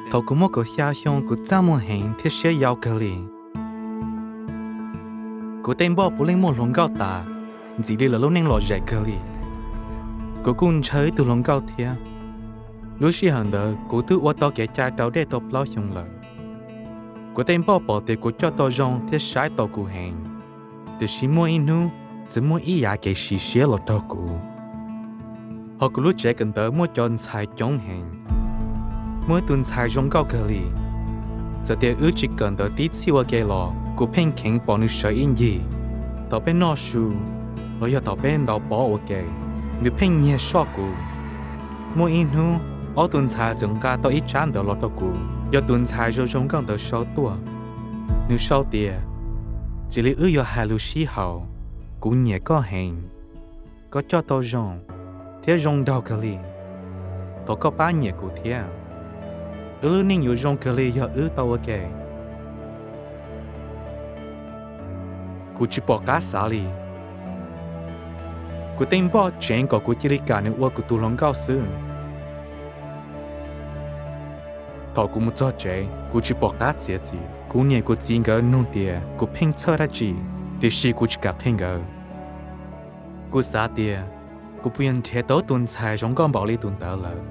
Thaum kuv muaj kaum xya xyoo, kuv txaj muag heev thiab siab yau kawg li. Kuv tej npoj puav leej muaj hluas nkauj tas, ntxiv li lawv lub neej lom zem kawg li. Kuv kuj ntshaw ib tug hluas nkauj thiab. Lub sij hawm ntawd kuv twb ua tau kev cai raus dej tau plaub xyoo lawm. Kuv tej npoj pom tias kuv coj tau zoo thiab saib taus kuv heev, tiam sis muaj ib hnub txawm muaj ib yav kev sim siab los raug kuv. Hauv kuv lub tsev kawm ntawv muaj cov ntxhais coob heev. Muaj ib tug ntxhais zoo nkauj kawg li. Txawm tias wb tsis kawm ntawv tib txhij ua ke los kuv pheej kheev pom nws sawv ib ncig. Thaum peb noj su los yog thaum peb ntaus pob ua ke, nws pheej nyiag soj kuv. Muaj ib hnub, ob tug ntxhais txawm nqa tau ib tsab ntawv los rau kuv, yog tus ntxhais zoo zoo nkauj ntawd sau tuaj. Nws sau tias, cia li wb yuav hais lus sib haum, kuv nyiam koj heev. Koj coj tau zoo thiab zoo nraug kawg li. Thov koj pab nyiam kuv thiab. Wb lub neej yuav zoo kawg li yog wb tau ua ke. Kuv tsis pom qab xav li. Kuv tej npoj tseev kom kuv cia li kam nws ua kuv tus hluas nkauj xwb. Thaum kuv mus txog tsev, kuv tsis pom qab txiav txim. Kuv niam kuv txiv nkawd nug tias kuv pheej txhawj dab tsi, tiam sis kuv tsis kam qhia nkawd. Kuv xav tias, kuv puas yog nrhiav tau tus ntxhais zoo nkauj npaum li tus ntawd lawm?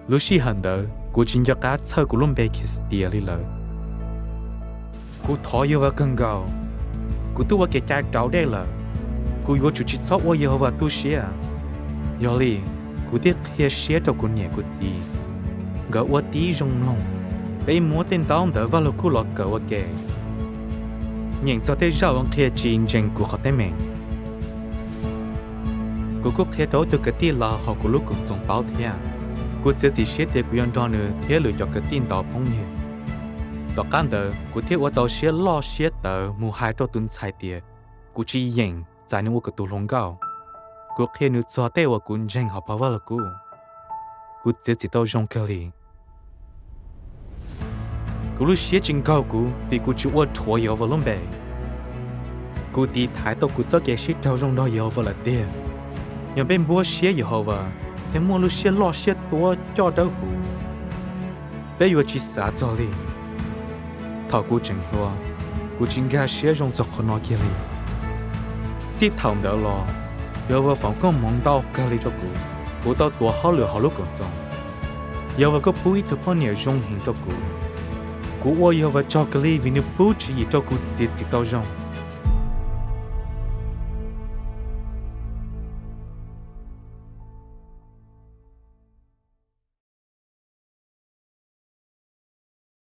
Lub sij hawm ntawd kuv tsis nco qab txhawj kuv lub npe Khis Tias li lawm. Kuv thov Yehaujas kawg nkaus, kuv twb ua kev cai raus dej lawm, kuv yuav tsum tsis txhob ua Yehaujas tu siab. Yog li, kuv thiaj qhia siab rau kuv niam kuv txiv. Nkawd ua tib zoo mloog, peb muab tej ntaub ntawv Vaj Lug Kub los kawm ua ke. Nyeem txog tej zaj uas qhia tsis ntseeg kuv qhov teeb meem. Kuv kuj qhia rau ib tug kwv tij laus hauv kuv lub koom txoos paub thiab. Kuv txiav txim siab tias kuv yuav nrog nws thiab lwm cov kwv tij ntaus phooj ywg. Tom qab ntawd kuv thiaj ua tau siab loj siab tawv mus hais rau tus ntxhais tias kuv tsis yeem txais nws ua kuv tus hluas nkauj. Kuv qhia nws txog tej uas kuv ntseeg hauv phau Vaj Lug Kub. Kuv txiav txim tau zoo kawg li. Kuv lub siab tsis nkaug kuv vim kuv tsis ua rhuav Yehaujas lub npe. Kuv tiv thaiv tau kuv txoj kev sib raug zoo nrog Yehaujas lawm tiag. Yog peb npuab siab Yehaujas thiab muaj lub siab loj siab tuab coj dawb huv, peb yuav tsis xav txog li. Thaum kuv tseem hluas, kuv tsis nkag siab zoo txog qhov no kiag li. Txij thaum ntawd los, Yehaujas foom koob hmoov ntau kawg li rau kuv. Kuv tau tuav hauj lwm hauv lub koom txoos. Yehaujas kuj pub ib tug poj niam zoo heev rau kuv. Kuv ua Yehaujas tsaug kawg li vim nws pub tswv yim rau kuv txiav txim tau zoo.